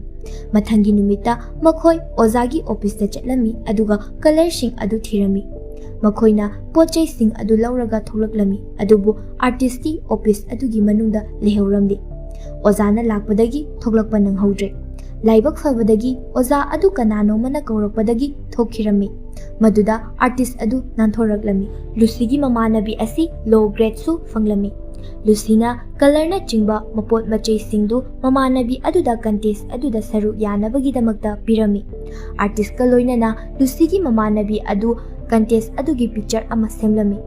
ꯃꯊꯪꯒꯤ ꯅꯨꯃꯤꯠꯇ ꯃꯈꯣꯏ ꯑꯣꯖꯥꯒꯤ ꯑꯣꯐꯤꯁꯇ ꯆꯠꯂꯝꯃꯤ, ꯑꯗꯨꯒ ꯀꯂꯔꯁꯤꯡ ꯑꯗꯨ ꯊꯤꯔꯝꯃꯤ꯫ ꯃꯈꯣꯏꯅ ꯄꯣꯠ ꯆꯩꯁꯤꯡ ꯑꯗꯨ ꯂꯧꯔꯒ ꯊꯣꯛꯂꯛꯂꯝꯃꯤ, ꯑꯗꯨꯕꯨ ꯑꯥꯔꯇꯤꯁꯇꯤ ꯑꯣꯐꯤꯁ ꯑꯗꯨꯒꯤ ꯃꯅꯨꯡꯗ ꯂꯩꯍꯧꯔꯝꯂꯤ꯫ ꯑꯣꯖꯥꯅ ꯂꯥꯛꯄꯗꯒꯤ ꯊꯣꯛꯂꯛꯄ ꯅꯪꯍꯧꯗ꯭ꯔꯦ꯫ ꯂꯥꯏꯕꯛ ꯐꯕꯗꯒꯤ ꯑꯣꯖꯥ ꯑꯗꯨ ꯀꯅꯥꯅꯣꯃꯅ ꯀꯧꯔꯛꯄꯗꯒꯤ ꯊꯣꯛꯈꯤꯔꯝꯃꯤ꯫ ꯃꯗꯨꯗ ꯑꯥꯔꯇꯤꯁ ꯑꯗꯨ ꯅꯥꯟꯊꯣꯔꯛꯂꯝꯃꯤ꯫ ꯂꯨꯁꯤꯒꯤ ꯃꯃꯥꯟꯅꯕꯤ ꯑꯁꯤ ꯂꯣ ꯒ꯭ꯔꯦꯗꯁꯨ ꯐꯪꯂꯝꯃꯤ꯫ ꯂꯨꯁꯤꯅ ꯀꯂꯔꯅꯆꯤꯡꯕ ꯃꯄꯣꯠ ꯃꯆꯩꯁꯤꯡꯗꯨ ꯃꯃꯥꯟꯅꯕꯤ ꯑꯗꯨꯗ ꯀꯟꯇꯦꯁ ꯑꯗꯨꯗ ꯁꯔꯨꯛ ꯌꯥꯅꯕꯒꯤꯗꯃꯛꯇ ꯄꯤꯔꯝꯃꯤ꯫ ꯑꯥꯔꯇꯤꯁꯀ ꯂꯣꯏꯅꯅ ꯂꯨꯁꯤꯒꯤ ꯃꯃꯥꯟꯅꯕꯤ ꯑꯗꯨ ꯀꯟꯇꯦꯁ ꯑꯗꯨꯒꯤ ꯄꯤꯛꯆꯔ ꯑꯃ ꯁꯦꯝꯂꯝꯃꯤ꯫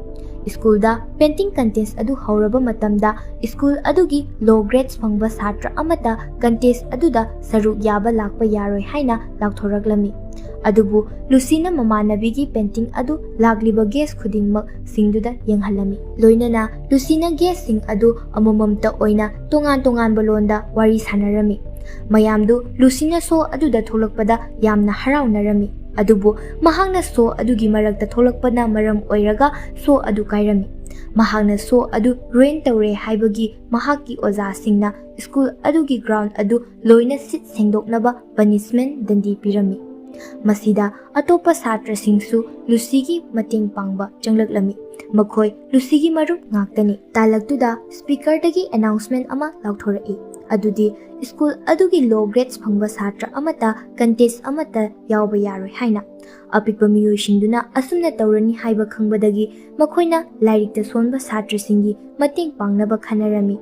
ꯁ꯭ꯀꯨꯜꯗ ꯄꯦꯟꯇꯤꯡ ꯀꯟꯇꯦꯁ ꯑꯗꯨ ꯍꯧꯔꯕ ꯃꯇꯝꯗ ꯁ꯭ꯀꯨꯜ ꯑꯗꯨꯒꯤ ꯂꯣ ꯒ꯭ꯔꯦꯗ ꯐꯪꯕ ꯁꯥꯇ꯭ꯔ ꯑꯃꯠꯇ ꯀꯟꯇꯦꯁ ꯑꯗꯨꯗ ꯁꯔꯨꯛ ꯌꯥꯕ ꯂꯥꯛꯄ ꯌꯥꯔꯣꯏ ꯍꯥꯏꯅ ꯂꯥꯎꯊꯣꯔꯛꯂꯝꯃꯤ꯫ ꯑꯗꯨꯕꯨ ꯂꯨꯁꯤꯅ ꯃꯃꯥꯟꯅꯕꯤꯒꯤ ꯄꯦꯟꯇꯤꯡ ꯑꯗꯨ ꯂꯥꯛꯂꯤꯕ ꯒꯦꯁ ꯈꯨꯗꯤꯡꯃꯛꯁꯤꯡꯗꯨꯗ ꯌꯦꯡꯍꯜꯂꯝꯃꯤ꯫ ꯂꯣꯏꯅꯅ ꯂꯨꯁꯤꯅ ꯒꯦꯁꯁꯤꯡ ꯑꯗꯨ ꯑꯃꯃꯝꯇ ꯑꯣꯏꯅ ꯇꯣꯉꯥꯟ ꯇꯣꯉꯥꯟꯕ ꯂꯣꯟꯗ ꯋꯥꯔꯤ ꯁꯥꯟꯅꯔꯝꯃꯤ꯫ ꯃꯌꯥꯝꯗꯨ ꯂꯨꯁꯤꯅ ꯁꯣ ꯑꯗꯨꯗ ꯊꯣꯛꯂꯛꯄꯗ ꯌꯥꯝꯅ ꯍꯔꯥꯎꯅꯔꯝꯃꯤ꯫ ꯑꯗꯨꯕꯨ ꯃꯍꯥꯛꯅ ꯁꯣ ꯑꯗꯨꯒꯤ ꯃꯔꯛꯇ ꯊꯣꯛꯂꯛꯄꯅ ꯃꯔꯝ ꯑꯣꯏꯔꯒ ꯁꯣ ꯑꯗꯨ ꯀꯥꯏꯔꯝꯃꯤ꯫ ꯃꯍꯥꯛꯅ ꯁꯣ ꯑꯗꯨ ꯔꯨꯏꯟ ꯇꯧꯔꯦ ꯍꯥꯏꯕꯒꯤ ꯃꯍꯥꯛꯀꯤ ꯑꯣꯖꯥꯁꯤꯡꯅ ꯁ꯭ꯀꯨꯜ ꯑꯗꯨꯒꯤ ꯒ꯭ꯔꯥꯎꯟ ꯑꯗꯨ ꯂꯣꯏꯅ ꯁꯤꯠ ꯁꯦꯡꯗꯣꯛꯅꯕ ꯄꯅꯤꯁꯃꯦꯟ ꯗꯟꯗꯤ ꯄꯤꯔꯝꯃꯤ꯫ ꯃꯁꯤꯗ ꯑꯇꯣꯞꯄ ꯁꯥꯇ꯭ꯔꯁꯤꯡꯁꯨ ꯂꯨꯁꯤꯒꯤ ꯃꯇꯦꯡ ꯄꯥꯡꯕ ꯆꯪꯂꯛꯂꯝꯃꯤ꯫ ꯃꯈꯣꯏ ꯂꯨꯁꯤꯒꯤ ꯃꯔꯨꯞ ꯉꯥꯛꯇꯅꯤ꯫ ꯇꯥꯂꯛꯇꯨꯗ ꯁ꯭ꯄꯤꯀꯔꯗꯒꯤ ꯑꯦꯅꯥꯎꯟꯁꯃꯦꯟ ꯑꯃ ꯂꯥꯎꯊꯣꯔꯛꯏ, ꯑꯗꯨꯗꯤ ꯁ꯭ꯀꯨꯜ ꯑꯗꯨꯒꯤ ꯂꯣ ꯒ꯭ꯔꯦꯗꯁ ꯐꯪꯕ ꯁꯥꯇ꯭ꯔ ꯑꯃꯠꯇ ꯀꯟꯇꯦꯁ ꯑꯃꯠꯇ ꯌꯥꯎꯕ ꯌꯥꯔꯣꯏ ꯍꯥꯏꯅ꯫ ꯑꯄꯤꯛꯄ ꯃꯤꯑꯣꯏꯁꯤꯡꯗꯨꯅ ꯑꯁꯨꯝꯅ ꯇꯧꯔꯅꯤ ꯍꯥꯏꯕ ꯈꯪꯕꯗꯒꯤ ꯃꯈꯣꯏꯅ ꯂꯥꯏꯔꯤꯛꯇ ꯁꯣꯟꯕ ꯁꯥꯇ꯭ꯔꯁꯤꯡꯒꯤ ꯃꯇꯦꯡ ꯄꯥꯡꯅꯕ ꯈꯟꯅꯔꯝꯃꯤ꯫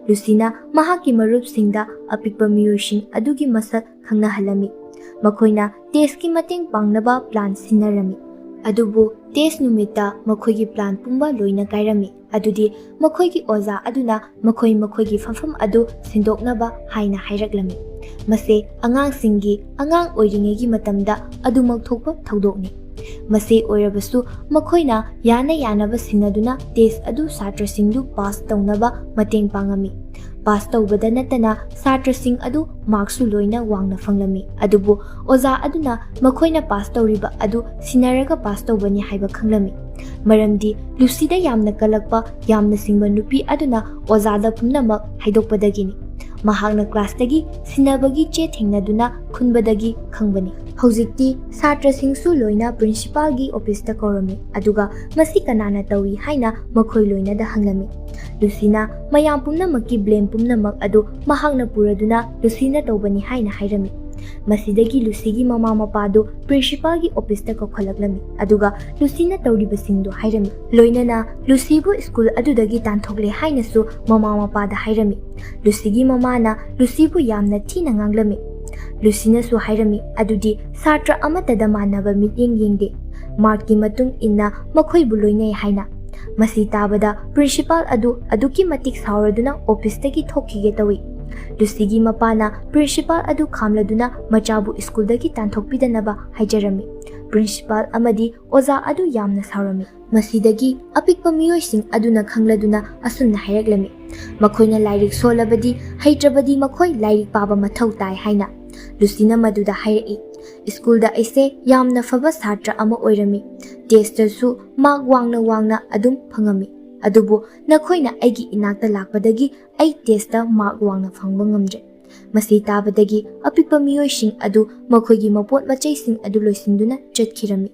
ꯂꯨꯁꯤꯅ ꯃꯍꯥꯛꯀꯤ ꯃꯔꯨꯞꯁꯤꯡꯗ ꯑꯄꯤꯛꯄ ꯃꯤꯑꯣꯏꯁꯤꯡ ꯑꯗꯨꯒꯤ ꯃꯁꯛ ꯈꯪꯅꯍꯜꯂꯝꯃꯤ꯫ ꯃꯈꯣꯏꯅ ꯇꯦꯁꯀꯤ ꯃꯇꯦꯡ ꯄꯥꯡꯅꯕ ꯄ꯭ꯂꯥꯟ ꯁꯤꯟꯅꯔꯝꯃꯤ꯫ ꯑꯗꯨꯕꯨ ꯇꯦꯁ ꯅꯨꯃꯤꯠꯇ ꯃꯈꯣꯏꯒꯤ ꯄ꯭ꯂꯥꯟ ꯄꯨꯝꯕ ꯂꯣꯏꯅ ꯀꯥꯏꯔꯝꯃꯤ꯫ ꯑꯗꯨꯗꯤ ꯃꯈꯣꯏꯒꯤ ꯑꯣꯖꯥ ꯑꯗꯨꯅ ꯃꯈꯣꯏ ꯃꯈꯣꯏꯒꯤ ꯐꯝꯐꯝ ꯑꯗꯨ ꯁꯤꯟꯗꯣꯛꯅꯕ ꯍꯥꯏꯅ ꯍꯥꯏꯔꯛꯂꯝꯃꯤ꯫ ꯃꯁꯤ ꯑꯉꯥꯡꯁꯤꯡꯒꯤ ꯑꯉꯥꯡ ꯑꯣꯏꯔꯤꯉꯩꯒꯤ ꯃꯇꯝꯗ ꯑꯗꯨꯃꯛ ꯊꯣꯛꯄ ꯊꯧꯗꯣꯛꯅꯤ꯫ ꯃꯁꯤ ꯑꯣꯏꯔꯕꯁꯨ ꯃꯈꯣꯏꯅ ꯌꯥꯅ ꯌꯥꯅꯕ ꯁꯤꯟꯅꯗꯨꯅ ꯇꯦꯁ ꯑꯗꯨ ꯁꯥꯇ꯭ꯔꯁꯤꯡꯗꯨ ꯄꯥꯁ ꯇꯧꯅꯕ ꯃꯇꯦꯡ ꯄꯥꯡꯉꯝꯃꯤ꯫ ꯄꯥꯁ ꯇꯧꯕꯗ ꯅꯠꯇꯅ ꯁꯥꯇ꯭ꯔꯁꯤꯡ ꯑꯗꯨ ꯃꯥꯔꯛꯁꯨ ꯂꯣꯏꯅ ꯋꯥꯡꯅ ꯐꯪꯂꯝꯃꯤ꯫ ꯑꯗꯨꯕꯨ ꯑꯣꯖꯥ ꯑꯗꯨꯅ ꯃꯈꯣꯏꯅ ꯄꯥꯁ ꯇꯧꯔꯤꯕ ꯑꯗꯨ ꯁꯤꯟꯅꯔꯒ ꯄꯥꯁ ꯇꯧꯕꯅꯤ ꯍꯥꯏꯕ ꯈꯪꯂꯝꯃꯤ꯫ ꯃꯔꯝꯗꯤ ꯂꯨꯁꯤꯗ ꯌꯥꯝꯅ ꯀꯜꯂꯛꯄ, ꯌꯥꯝꯅ ꯁꯤꯡꯕ ꯅꯨꯄꯤ ꯑꯗꯨꯅ ꯑꯣꯖꯥꯗ ꯄꯨꯝꯅꯃꯛ ꯍꯥꯏꯗꯣꯛꯄꯗꯒꯤꯅꯤ꯫ ꯃꯍꯥꯛꯅ ꯀ꯭ꯂꯥꯁꯇꯒꯤ ꯁꯤꯟꯅꯕꯒꯤ ꯆꯦ ꯊꯦꯡꯅꯗꯨꯅ ꯈꯨꯟꯕꯗꯒꯤ ꯈꯪꯕꯅꯤ꯫ ꯍꯧꯖꯤꯛꯇꯤ ꯁꯥꯇ꯭ꯔꯁꯤꯡꯁꯨ ꯂꯣꯏꯅ ꯄ꯭ꯔꯤꯟꯁꯤꯄꯥꯜꯒꯤ ꯑꯣꯐꯤꯁꯇ ꯀꯧꯔꯝꯃꯤ, ꯑꯗꯨꯒ ꯃꯁꯤ ꯀꯅꯥꯅ ꯇꯧꯏ ꯍꯥꯏꯅ ꯃꯈꯣꯏ ꯂꯣꯏꯅꯗ ꯍꯪꯂꯝꯃꯤ꯫ ꯂꯨꯁꯤꯅ ꯃꯌꯥꯝ ꯄꯨꯝꯅꯃꯛꯀꯤ ꯕ꯭ꯂꯦꯝ ꯄꯨꯝꯅꯃꯛ ꯑꯗꯨ ꯃꯍꯥꯛꯅ ꯄꯨꯔꯗꯨꯅ ꯂꯨꯁꯤꯅ ꯇꯧꯕꯅꯤ ꯍꯥꯏꯅ ꯍꯥꯏꯔꯝꯃꯤ꯫ ꯃꯁꯤꯗꯒꯤ ꯂꯨꯁꯤꯒꯤ ꯃꯃꯥ ꯃꯄꯥꯗꯨ ꯄ꯭ꯔꯤꯟꯁꯤꯄꯥꯜꯒꯤ ꯑꯣꯐꯤꯁꯇ ꯀꯧꯈꯠꯂꯛꯂꯝꯃꯤ, ꯑꯗꯨꯒ ꯂꯨꯁꯤꯅ ꯇꯧꯔꯤꯕꯁꯤꯡꯗꯨ ꯍꯥꯏꯔꯝꯃꯤ꯫ ꯂꯣꯏꯅꯅ ꯂꯨꯁꯤꯕꯨ ꯁ꯭ꯀꯨꯜ ꯑꯗꯨꯗꯒꯤ ꯇꯥꯟꯊꯣꯛꯂꯦ ꯍꯥꯏꯅꯁꯨ ꯃꯃꯥ ꯃꯄꯥꯗ ꯍꯥꯏꯔꯝꯃꯤ꯫ ꯂꯨꯁꯤꯒꯤ ꯃꯃꯥꯅ ꯂꯨꯁꯤꯕꯨ ꯌꯥꯝꯅ ꯊꯤꯅ ꯉꯥꯡꯂꯝꯃꯤ꯫ ꯂꯨꯁꯤꯅꯁꯨ ꯍꯥꯏꯔꯝꯃꯤ, ꯑꯗꯨꯗꯤ ꯁꯥꯇ꯭ꯔ ꯑꯃꯠꯇꯗ ꯃꯥꯟꯅꯕ ꯃꯤꯠꯌꯦꯡ ꯌꯦꯡꯗꯦ, ꯃꯥꯔꯛꯀꯤ ꯃꯇꯨꯡ ꯏꯟꯅ ꯃꯈꯣꯏꯕꯨ ꯂꯣꯏꯅꯩ ꯍꯥꯏꯅ꯫ ꯃꯁꯤ ꯇꯥꯕꯗ ꯄ꯭ꯔꯤꯟꯁꯤꯄꯥꯜ ꯑꯗꯨ ꯑꯗꯨꯛꯀꯤ ꯃꯇꯤꯛ ꯁꯥꯎꯔꯗꯨꯅ ꯑꯣꯐꯤꯁꯇꯒꯤ ꯊꯣꯛꯈꯤꯒꯦ ꯇꯧꯏ꯫ ꯂꯨꯁꯤꯒꯤ ꯃꯄꯥꯅ ꯄ꯭ꯔꯤꯟꯁꯤꯄꯥꯜ ꯑꯗꯨ ꯈꯥꯝꯂꯗꯨꯅ ꯃꯆꯥꯕꯨ ꯁ꯭ꯀꯨꯜꯗꯒꯤ ꯇꯥꯟꯊꯣꯛꯄꯤꯗꯅꯕ ꯍꯥꯏꯖꯔꯝꯃꯤ꯫ ꯄ꯭ꯔꯤꯟꯁꯤꯄꯥꯜ ꯑꯃꯗꯤ ꯑꯣꯖꯥ ꯑꯗꯨ ꯌꯥꯝꯅ ꯁꯥꯎꯔꯝꯃꯤ꯫ ꯃꯁꯤꯗꯒꯤ ꯑꯄꯤꯛꯄ ꯃꯤꯑꯣꯏꯁꯤꯡ ꯑꯗꯨꯅ ꯈꯪꯂꯗꯨꯅ ꯑꯁꯨꯝꯅ ꯍꯥꯏꯔꯛꯂꯝꯃꯤ, "ꯃꯈꯣꯏꯅ ꯂꯥꯏꯔꯤꯛ ꯁꯣꯜꯂꯕꯗꯤ, ꯍꯩꯇ꯭ꯔꯕꯗꯤ ꯃꯈꯣꯏ ꯂꯥꯏꯔꯤꯛ ꯄꯥꯕ ꯃꯊꯧ ꯇꯥꯏ" ꯍꯥꯏꯅ꯫ ꯂꯨꯁꯤꯅ ꯃꯗꯨꯗ ꯍꯥꯏꯔꯛꯏ, ꯁ꯭ꯀꯨꯜꯗ ꯑꯩꯁꯦ ꯌꯥꯝꯅ ꯐꯕ ꯁꯥꯇ꯭ꯔ ꯑꯃ ꯑꯣꯏꯔꯝꯃꯤ꯫ ꯇꯦꯁꯇꯁꯨ ꯃꯥꯔꯛ ꯋꯥꯡꯅ ꯋꯥꯡꯅ ꯑꯗꯨꯝ ꯐꯪꯉꯝꯃꯤ꯫ ꯑꯗꯨꯕꯨ ꯅꯈꯣꯏꯅ ꯑꯩꯒꯤ ꯏꯅꯥꯛꯇ ꯂꯥꯛꯄꯗꯒꯤ ꯑꯩ ꯇꯦꯁꯇ ꯃꯥꯔꯛ ꯋꯥꯡꯅ ꯐꯪꯕ ꯉꯝꯗ꯭ꯔꯦ꯫ ꯃꯁꯤ ꯇꯥꯕꯗꯒꯤ ꯑꯄꯤꯛꯄ ꯃꯤꯑꯣꯏꯁꯤꯡ ꯑꯗꯨ ꯃꯈꯣꯏꯒꯤ ꯃꯄꯣꯠ ꯃꯆꯩꯁꯤꯡ ꯑꯗꯨ ꯂꯣꯏꯁꯤꯟꯗꯨꯅ ꯆꯠꯈꯤꯔꯝꯃꯤ꯫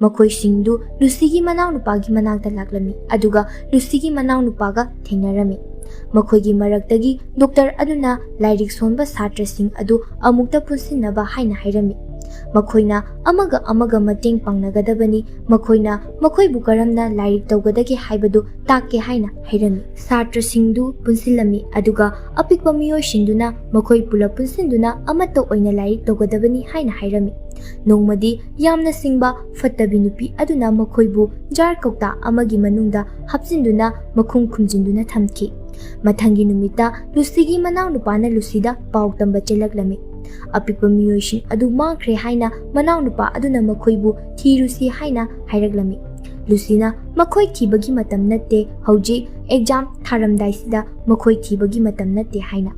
ꯃꯈꯣꯏꯁꯤꯡꯗꯨ ꯂꯨꯁꯤꯒꯤ ꯃꯅꯥꯎꯅꯨꯄꯥꯒꯤ ꯃꯅꯥꯛꯇ ꯂꯥꯛꯂꯝꯃꯤ, ꯑꯗꯨꯒ ꯂꯨꯁꯤꯒꯤ ꯃꯅꯥꯎꯅꯨꯄꯥꯒ ꯊꯦꯡꯅꯔꯝꯃꯤ꯫ ꯃꯈꯣꯏꯒꯤ ꯃꯔꯛꯇꯒꯤ ꯗꯣꯛꯇꯔ ꯑꯗꯨꯅ ꯂꯥꯏꯔꯤꯛ ꯁꯣꯟꯕ ꯁꯥꯇ꯭ꯔꯁꯤꯡ ꯑꯗꯨ ꯑꯃꯨꯛꯇ ꯄꯨꯟꯁꯤꯟꯅꯕ ꯍꯥꯏꯅ ꯍꯥꯏꯔꯝꯃꯤ꯫ ꯃꯈꯣꯏꯅ ꯑꯃꯒ ꯑꯃꯒ ꯃꯇꯦꯡ ꯄꯥꯡꯅꯒꯗꯕꯅꯤ, ꯃꯈꯣꯏꯅ ꯃꯈꯣꯏꯕꯨ ꯀꯔꯝꯅ ꯂꯥꯏꯔꯤꯛ ꯇꯧꯒꯗꯒꯦ ꯍꯥꯏꯕꯗꯨ ꯇꯥꯛꯀꯦ ꯍꯥꯏꯅ ꯍꯥꯏꯔꯝꯃꯤ꯫ ꯁꯥꯇ꯭ꯔꯁꯤꯡꯗꯨ ꯄꯨꯟꯁꯤꯜꯂꯝꯃꯤ, ꯑꯗꯨꯒ ꯑꯄꯤꯛꯄ ꯃꯤꯑꯣꯏꯁꯤꯡꯗꯨꯅ ꯃꯈꯣꯏ ꯄꯨꯂꯞ ꯄꯨꯟꯁꯤꯟꯗꯨꯅ ꯑꯃꯠꯇ ꯑꯣꯏꯅ ꯂꯥꯏꯔꯤꯛ ꯇꯧꯒꯗꯕꯅꯤ ꯍꯥꯏꯅ ꯍꯥꯏꯔꯝꯃꯤ꯫ ꯅꯣꯡꯃꯗꯤ ꯌꯥꯝꯅ ꯁꯤꯡꯕ ꯐꯠꯇꯕꯤ ꯅꯨꯄꯤ ꯑꯗꯨꯅ ꯃꯈꯣꯏꯕꯨ ꯖꯥꯔ ꯀꯧꯇꯥ ꯑꯃꯒꯤ ꯃꯅꯨꯡꯗ ꯍꯥꯞꯆꯤꯟꯗꯨꯅ ꯃꯈꯨꯝ ꯈꯨꯝꯖꯤꯟꯗꯨꯅ ꯊꯝꯈꯤ꯫ ꯃꯊꯪꯒꯤ ꯅꯨꯃꯤꯠꯇ ꯂꯨꯁꯤꯒꯤ ꯃꯅꯥꯎꯅꯨꯄꯥꯅ ꯂꯨꯁꯤꯗ ꯄꯥꯎ ꯇꯝꯕ ꯆꯦꯜꯂꯛꯂꯝꯃꯤ꯫ ꯑꯄꯤꯛꯄ ꯃꯤꯑꯣꯏꯁꯤꯡ ꯑꯗꯨ ꯃꯥꯡꯈ꯭ꯔꯦ ꯍꯥꯏꯅ ꯃꯅꯥꯎꯅꯨꯄꯥ ꯑꯗꯨꯅ ꯃꯈꯣꯏꯕꯨ ꯊꯤꯔꯨꯁꯤ ꯍꯥꯏꯅ ꯍꯥꯏꯔꯛꯂꯝꯃꯤ꯫ ꯂꯨꯁꯤꯅ, "ꯃꯈꯣꯏ ꯊꯤꯕꯒꯤ ꯃꯇꯝ ꯅꯠꯇꯦ, ꯍꯧꯖꯤꯛ ꯑꯦꯛꯖꯥꯝ ꯊꯥꯔꯝꯗꯥꯏꯁꯤꯗ ꯃꯈꯣꯏ ꯊꯤꯕꯒꯤ ꯃꯇꯝ ꯅꯠꯇꯦ" ꯍꯥꯏꯅ꯫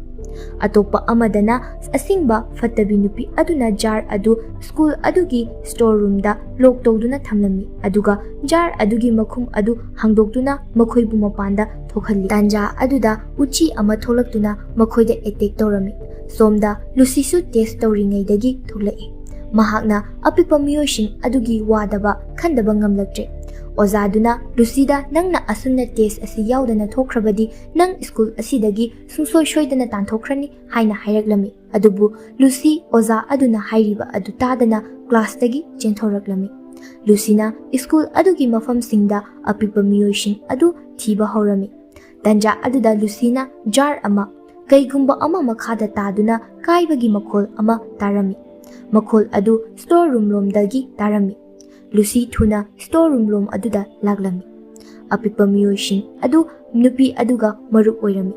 ꯑꯇꯣꯞꯄ ꯑꯃꯗꯅ ꯑꯁꯤꯡꯕ ꯐꯠꯇꯕꯤ ꯅꯨꯄꯤ ꯑꯗꯨꯅ ꯖꯥꯔ ꯑꯗꯨ ꯁ꯭ꯀꯨꯜ ꯑꯗꯨꯒꯤ ꯁ꯭ꯇꯣꯔ ꯔꯨꯝꯗ ꯂꯣꯛ ꯇꯧꯗꯨꯅ ꯊꯝꯂꯝꯃꯤ, ꯑꯗꯨꯒ ꯖꯥꯔ ꯑꯗꯨꯒꯤ ꯃꯈꯨꯝ ꯑꯗꯨ ꯍꯥꯡꯗꯣꯛꯇꯨꯅ ꯃꯈꯣꯏꯕꯨ ꯃꯄꯥꯟꯗ ꯊꯣꯛꯍꯜꯂꯤ꯫ ꯇꯥꯟꯖꯥ ꯑꯗꯨꯗ ꯎꯆꯤ ꯑꯃ ꯊꯣꯛꯂꯛꯇꯨꯅ ꯃꯈꯣꯏꯗ ꯑꯦꯇꯦꯛ ꯇꯧꯔꯝꯃꯤ꯫ ꯁꯣꯝꯗ ꯂꯨꯁꯤꯁꯨ ꯇꯦꯁ ꯇꯧꯔꯤꯉꯩꯗꯒꯤ ꯊꯣꯛꯂꯛꯏ꯫ ꯃꯍꯥꯛꯅ ꯑꯄꯤꯛꯄ ꯃꯤꯑꯣꯏꯁꯤꯡ ꯑꯗꯨꯒꯤ ꯋꯥꯗꯕ ꯈꯟꯗꯕ ꯉꯝꯂꯛꯇ꯭ꯔꯦ꯫ ꯑꯣꯖꯥꯗꯨꯅ ꯂꯨꯁꯤꯗ, "ꯅꯪꯅ ꯑꯁꯨꯝꯅ ꯇꯦꯁ ꯑꯁꯤ ꯌꯥꯎꯗꯅ ꯊꯣꯛꯈ꯭ꯔꯕꯗꯤ ꯅꯪ ꯁ꯭ꯀꯨꯜ ꯑꯁꯤꯗꯒꯤ ꯁꯨꯡꯁꯣꯏ ꯁꯣꯏꯗꯅ ꯇꯥꯟꯊꯣꯛꯈ꯭ꯔꯅꯤ" ꯍꯥꯏꯅ ꯍꯥꯏꯔꯛꯂꯝꯃꯤ꯫ ꯑꯗꯨꯕꯨ ꯂꯨꯁꯤ ꯑꯣꯖꯥ ꯑꯗꯨꯅ ꯍꯥꯏꯔꯤꯕ ꯑꯗꯨ ꯇꯥꯗꯅ ꯀ꯭ꯂꯥꯁꯇꯒꯤ ꯆꯦꯟꯊꯣꯔꯛꯂꯝꯃꯤ꯫ ꯂꯨꯁꯤꯅ ꯁ꯭ꯀꯨꯜ ꯑꯗꯨꯒꯤ ꯃꯐꯝꯁꯤꯡꯗ ꯑꯄꯤꯛꯄ ꯃꯤꯑꯣꯏꯁꯤꯡ ꯑꯗꯨ ꯊꯤꯕ ꯍꯧꯔꯝꯃꯤ꯫ ꯇꯟꯖꯥ ꯑꯗꯨꯗ ꯂꯨꯁꯤꯅ ꯖꯥꯔ ꯑꯃ, ꯀꯩꯒꯨꯝꯕ ꯑꯃ ꯃꯈꯥꯗ ꯇꯥꯗꯨꯅ ꯀꯥꯏꯕꯒꯤ ꯃꯈꯣꯜ ꯑꯃ ꯇꯥꯔꯝꯃꯤ꯫ ꯃꯈꯣꯜ ꯑꯗꯨ ꯁ꯭ꯇꯣꯔ ꯔꯨꯝ ꯂꯣꯝꯗꯒꯤ ꯇꯥꯔꯝꯃꯤ꯫ ꯂꯨꯁꯤ ꯊꯨꯅ ꯁ꯭ꯇꯣꯔ ꯔꯨꯝ ꯂꯣꯝ ꯑꯗꯨꯗ ꯂꯥꯛꯂꯝꯃꯤ꯫ ꯑꯄꯤꯛꯄ ꯃꯤꯑꯣꯏꯁꯤꯡ ꯑꯗꯨ ꯅꯨꯄꯤ ꯑꯗꯨꯒ ꯃꯔꯨꯞ ꯑꯣꯏꯔꯝꯃꯤ꯫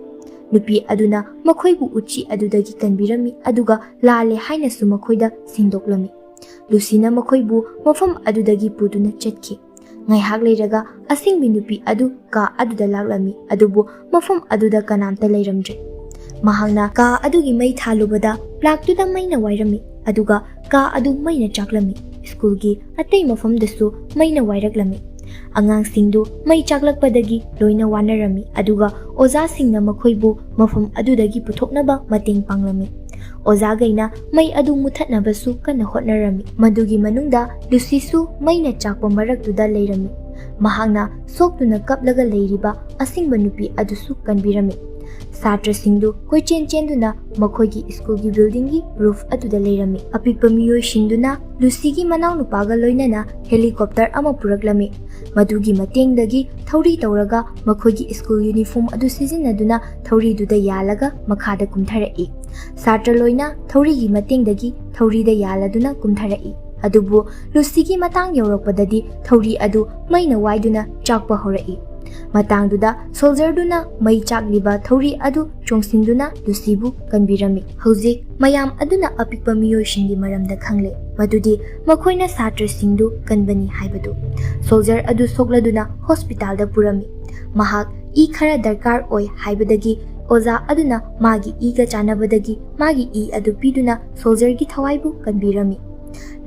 ꯅꯨꯄꯤ ꯑꯗꯨꯅ ꯃꯈꯣꯏꯕꯨ ꯎꯆꯤ ꯑꯗꯨꯗꯒꯤ ꯀꯟꯕꯤꯔꯝꯃꯤ, ꯑꯗꯨꯒ ꯂꯥꯜꯂꯦ ꯍꯥꯏꯅꯁꯨ ꯃꯈꯣꯏꯗ ꯁꯦꯡꯗꯣꯛꯂꯝꯃꯤ꯫ ꯂꯨꯁꯤꯅ ꯃꯈꯣꯏꯕꯨ ꯃꯐꯝ ꯑꯗꯨꯗꯒꯤ ꯄꯨꯗꯨꯅ ꯆꯠꯈꯤ꯫ ꯉꯥꯏꯍꯥꯛ ꯂꯩꯔꯒ ꯑꯁꯤꯡꯕꯤ ꯅꯨꯄꯤ ꯑꯗꯨ ꯀꯥ ꯑꯗꯨꯗ ꯂꯥꯛꯂꯝꯃꯤ, ꯑꯗꯨꯕꯨ ꯃꯐꯝ ꯑꯗꯨꯗ ꯀꯅꯥꯝꯇ ꯂꯩꯔꯝꯗ꯭ꯔꯦ꯫ ꯃꯍꯥꯛꯅ ꯀꯥ ꯑꯗꯨꯒꯤ ꯃꯩ ꯊꯥꯜꯂꯨꯕꯗ ꯄ꯭ꯂꯥꯛꯇꯨꯗ ꯃꯩꯅ ꯋꯥꯏꯔꯝꯃꯤ꯫ ꯑꯗꯨꯒ ꯀꯥ ꯑꯗꯨ ꯃꯩꯅ ꯆꯥꯛꯂꯝꯃꯤ꯫ ꯁ꯭ꯀꯨꯜꯒꯤ ꯑꯇꯩ ꯃꯐꯝꯗꯁꯨ ꯃꯩꯅ ꯋꯥꯏꯔꯛꯂꯝꯃꯤ꯫ ꯑꯉꯥꯡꯁꯤꯡꯗꯨ ꯃꯩ ꯆꯥꯛꯂꯛꯄꯗꯒꯤ ꯂꯣꯏꯅ ꯋꯥꯅꯔꯝꯃꯤ, ꯑꯗꯨꯒ ꯑꯣꯖꯥꯁꯤꯡꯅ ꯃꯈꯣꯏꯕꯨ ꯃꯐꯝ ꯑꯗꯨꯗꯒꯤ ꯄꯨꯊꯣꯛꯅꯕ ꯃꯇꯦꯡ ꯄꯥꯡꯂꯝꯃꯤ꯫ ꯑꯣꯖꯥꯈꯩꯅ ꯃꯩ ꯑꯗꯨ ꯃꯨꯊꯠꯅꯕꯁꯨ ꯀꯟꯅ ꯍꯣꯠꯅꯔꯝꯃꯤ꯫ ꯃꯗꯨꯒꯤ ꯃꯅꯨꯡꯗ ꯂꯨꯁꯤꯁꯨ ꯃꯩꯅ ꯆꯥꯛꯄ ꯃꯔꯛꯇꯨꯗ ꯂꯩꯔꯝꯃꯤ꯫ ꯃꯍꯥꯛꯅ ꯁꯣꯛꯇꯨꯅ ꯀꯞꯂꯒ ꯂꯩꯔꯤꯕ ꯑꯁꯤꯡꯕ ꯅꯨꯄꯤ ꯑꯗꯨꯁꯨ ꯀꯟꯕꯤꯔꯝꯃꯤ꯫ ꯁꯥꯇ꯭ꯔꯁꯤꯡꯗꯨ ꯀꯣꯏꯆꯦꯟ ꯆꯦꯟꯗꯨꯅ ꯃꯈꯣꯏꯒꯤ ꯁ꯭ꯀꯨꯜꯒꯤ ꯕꯤꯜꯗꯤꯡꯒꯤ ꯔꯨꯐ ꯑꯗꯨꯗ ꯂꯩꯔꯝꯃꯤ꯫ ꯑꯄꯤꯛꯄ ꯃꯤꯑꯣꯏꯁꯤꯡꯗꯨꯅ ꯂꯨꯁꯤꯒꯤ ꯃꯅꯥꯎꯅꯨꯄꯥꯒ ꯂꯣꯏꯅꯅ ꯍꯦꯂꯤꯀꯣꯞꯇꯔ ꯑꯃ ꯄꯨꯔꯛꯂꯝꯃꯤ꯫ ꯃꯗꯨꯒꯤ ꯃꯇꯦꯡꯗꯒꯤ ꯊꯧꯔꯤ ꯇꯧꯔꯒ ꯃꯈꯣꯏꯒꯤ ꯁ꯭ꯀꯨꯜ ꯌꯨꯅꯤꯐꯣꯔꯝ ꯑꯗꯨ ꯁꯤꯖꯤꯟꯅꯗꯨꯅ ꯊꯧꯔꯤꯗꯨꯗ ꯌꯥꯜꯂꯒ ꯃꯈꯥꯗ ꯀꯨꯝꯊꯔꯛꯏ꯫ ꯁꯥꯇ꯭ꯔ ꯂꯣꯏꯅ ꯊꯧꯔꯤꯒꯤ ꯃꯇꯦꯡꯗꯒꯤ ꯊꯧꯔꯤꯗ ꯌꯥꯜꯂꯗꯨꯅ ꯀꯨꯝꯊꯔꯛꯏ꯫ ꯑꯗꯨꯕꯨ ꯂꯨꯁꯤꯒꯤ ꯃꯇꯥꯡ ꯌꯧꯔꯛꯄꯗꯗꯤ ꯊꯧꯔꯤ ꯑꯗꯨ ꯃꯩꯅ ꯋꯥꯏꯗꯨꯅ ꯆꯥꯛꯄ ꯍꯧꯔꯛꯏ꯫ ꯃꯇꯥꯡꯗꯨꯗ ꯁꯣꯜꯖꯔꯗꯨꯅ ꯃꯩ ꯆꯥꯛꯂꯤꯕ ꯊꯧꯔꯤ ꯑꯗꯨ ꯆꯣꯡꯁꯤꯟꯗꯨꯅ ꯂꯨꯁꯤꯕꯨ ꯀꯟꯕꯤꯔꯝꯃꯤ꯫ ꯍꯧꯖꯤꯛ ꯃꯌꯥꯝ ꯑꯗꯨꯅ ꯑꯄꯤꯛꯄ ꯃꯤꯑꯣꯏꯁꯤꯡꯒꯤ ꯃꯔꯝꯗ ꯈꯪꯂꯦ, ꯃꯗꯨꯗꯤ ꯃꯈꯣꯏꯅ ꯁꯥꯇ꯭ꯔꯁꯤꯡꯗꯨ ꯀꯟꯕꯅꯤ ꯍꯥꯏꯕꯗꯨ꯫ ꯁꯣꯜꯖꯔ ꯑꯗꯨ ꯁꯣꯛꯂꯗꯨꯅ ꯍꯣꯁꯄꯤꯇꯥꯜꯗ ꯄꯨꯔꯝꯃꯤ꯫ ꯃꯍꯥꯛ ꯏ ꯈꯔ ꯗꯔꯀꯥꯔ ꯑꯣꯏ ꯍꯥꯏꯕꯗꯒꯤ ꯑꯣꯖꯥ ꯑꯗꯨꯅ ꯃꯥꯒꯤ ꯏꯒ ꯆꯥꯟꯅꯕꯗꯒꯤ ꯃꯥꯒꯤ ꯏ ꯑꯗꯨ ꯄꯤꯗꯨꯅ ꯁꯣꯜꯖꯔꯒꯤ ꯊꯋꯥꯏꯕꯨ ꯀꯟꯕꯤꯔꯝꯃꯤ꯫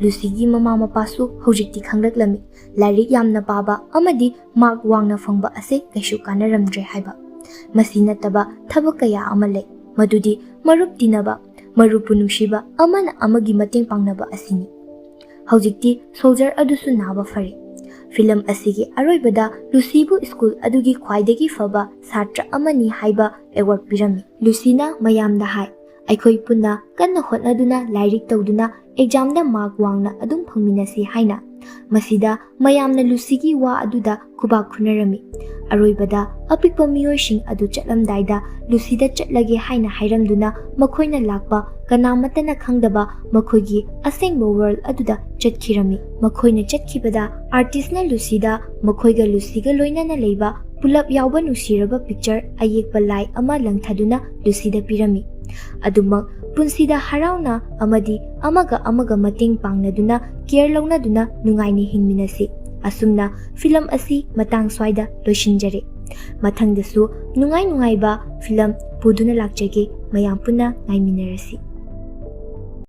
ꯂꯨꯁꯤꯒꯤ ꯃꯃꯥ ꯃꯄꯥꯁꯨ ꯍꯧꯖꯤꯛꯇꯤ ꯈꯪꯂꯛꯂꯝꯃꯤ꯫ ꯂꯥꯏꯔꯤꯛ ꯌꯥꯝꯅ ꯄꯥꯕ ꯑꯃꯗꯤ ꯃꯥꯔꯛ ꯋꯥꯡꯅ ꯐꯪꯕ ꯑꯁꯦ ꯀꯩꯁꯨ ꯀꯥꯟꯅꯔꯝꯗ꯭ꯔꯦ ꯍꯥꯏꯕ꯫ ꯃꯁꯤ ꯅꯠꯇꯕ ꯊꯕꯛ ꯀꯌꯥ ꯑꯃ ꯂꯩ, ꯃꯗꯨꯗꯤ ꯃꯔꯨꯞ ꯇꯤꯟꯅꯕ, ꯃꯔꯨꯞꯄꯨ ꯅꯨꯡꯁꯤꯕ, ꯑꯃꯅ ꯑꯃꯒꯤ ꯃꯇꯦꯡ ꯄꯥꯡꯅꯕ ꯑꯁꯤꯅꯤ꯫ ꯍꯧꯖꯤꯛꯇꯤ ꯁꯣꯜꯖꯔ ꯑꯗꯨꯁꯨ ꯅꯥꯕ ꯐꯔꯦ꯫ ꯐꯤꯂꯝ ꯑꯁꯤꯒꯤ ꯑꯔꯣꯏꯕꯗ ꯂꯨꯁꯤꯕꯨ ꯁ꯭ꯀꯨꯜ ꯑꯗꯨꯒꯤ ꯈ꯭ꯋꯥꯏꯗꯒꯤ ꯐꯕ ꯁꯥꯇ꯭ꯔ ꯑꯃꯅꯤ ꯍꯥꯏꯕ ꯑꯦꯋꯥꯔꯗ ꯄꯤꯔꯝꯃꯤ꯫ ꯂꯨꯁꯤꯅ ꯃꯌꯥꯝꯗ ꯍꯥꯏ, "ꯑꯩꯈꯣꯏ ꯄꯨꯟꯅ ꯀꯟꯅ ꯍꯣꯠꯅꯗꯨꯅ ꯂꯥꯏꯔꯤꯛ ꯇꯧꯗꯨꯅ ꯑꯦꯛꯖꯥꯝꯗ ꯃꯥꯔꯛ ꯋꯥꯡꯅ ꯑꯗꯨꯝ ꯐꯪꯃꯤꯟꯅꯁꯤ" ꯍꯥꯏꯅ꯫ ꯃꯁꯤꯗ ꯃꯌꯥꯝꯅ ꯂꯨꯁꯤꯒꯤ ꯋꯥ ꯑꯗꯨꯗ ꯈꯨꯕꯥꯛ ꯈꯨꯅꯔꯝꯃꯤ꯫ ꯑꯔꯣꯏꯕꯗ ꯑꯄꯤꯛꯄ ꯃꯤꯑꯣꯏꯁꯤꯡ ꯑꯗꯨ ꯆꯠꯂꯝꯗꯥꯏꯗ ꯂꯨꯁꯤꯗ ꯆꯠꯂꯒꯦ ꯍꯥꯏꯅ ꯍꯥꯏꯔꯝꯗꯨꯅ ꯃꯈꯣꯏꯅ ꯂꯥꯛꯄ ꯀꯅꯥꯃꯠꯇꯅ ꯈꯪꯗꯕ ꯃꯈꯣꯏꯒꯤ ꯑꯁꯦꯡꯕ ꯋꯥꯔꯜꯗ ꯑꯗꯨꯗ ꯆꯠꯈꯤꯔꯝꯃꯤ꯫ ꯃꯈꯣꯏꯅ ꯆꯠꯈꯤꯕꯗ ꯑꯥꯔꯇꯤꯁꯅ ꯂꯨꯁꯤꯗ ꯃꯈꯣꯏꯒ ꯂꯨꯁꯤꯒ ꯂꯣꯏꯅꯅ ꯂꯩꯕ ꯄꯨꯂꯞ ꯌꯥꯎꯕ ꯅꯨꯡꯁꯤꯔꯕ ꯄꯤꯛꯆꯔ ꯑꯌꯦꯛꯄ ꯂꯥꯏ ꯑꯃ ꯂꯪꯊꯗꯨꯅ ꯂꯨꯁꯤꯗ ꯄꯤꯔꯝꯃꯤ꯫ ꯑꯗꯨꯃꯛ ꯄꯨꯟꯁꯤꯗ ꯍꯔꯥꯎꯅ ꯑꯃꯗꯤ ꯑꯃꯒ ꯑꯃꯒ ꯃꯇꯦꯡ ꯄꯥꯡꯅꯗꯨꯅ, ꯀꯦꯌꯔ ꯂꯧꯅꯗꯨꯅ ꯅꯨꯡꯉꯥꯏꯅ ꯍꯤꯡꯃꯤꯟꯅꯁꯤ꯫ ꯑꯁꯨꯝꯅ ꯐꯤꯂꯝ ꯑꯁꯤ ꯃꯇꯥꯡ ꯁ꯭ꯋꯥꯏꯗ ꯂꯣꯏꯁꯤꯟꯖꯔꯦ꯫ ꯃꯊꯪꯗꯁꯨ ꯅꯨꯡꯉꯥꯏ ꯅꯨꯡꯉꯥꯏꯕ ꯐꯤꯂꯝ ꯄꯨꯗꯨꯅ ꯂꯥꯛꯆꯒꯦ꯫ ꯃꯌꯥꯝ ꯄꯨꯟꯅ ꯉꯥꯏꯃꯤꯟꯅꯔꯁꯤ꯫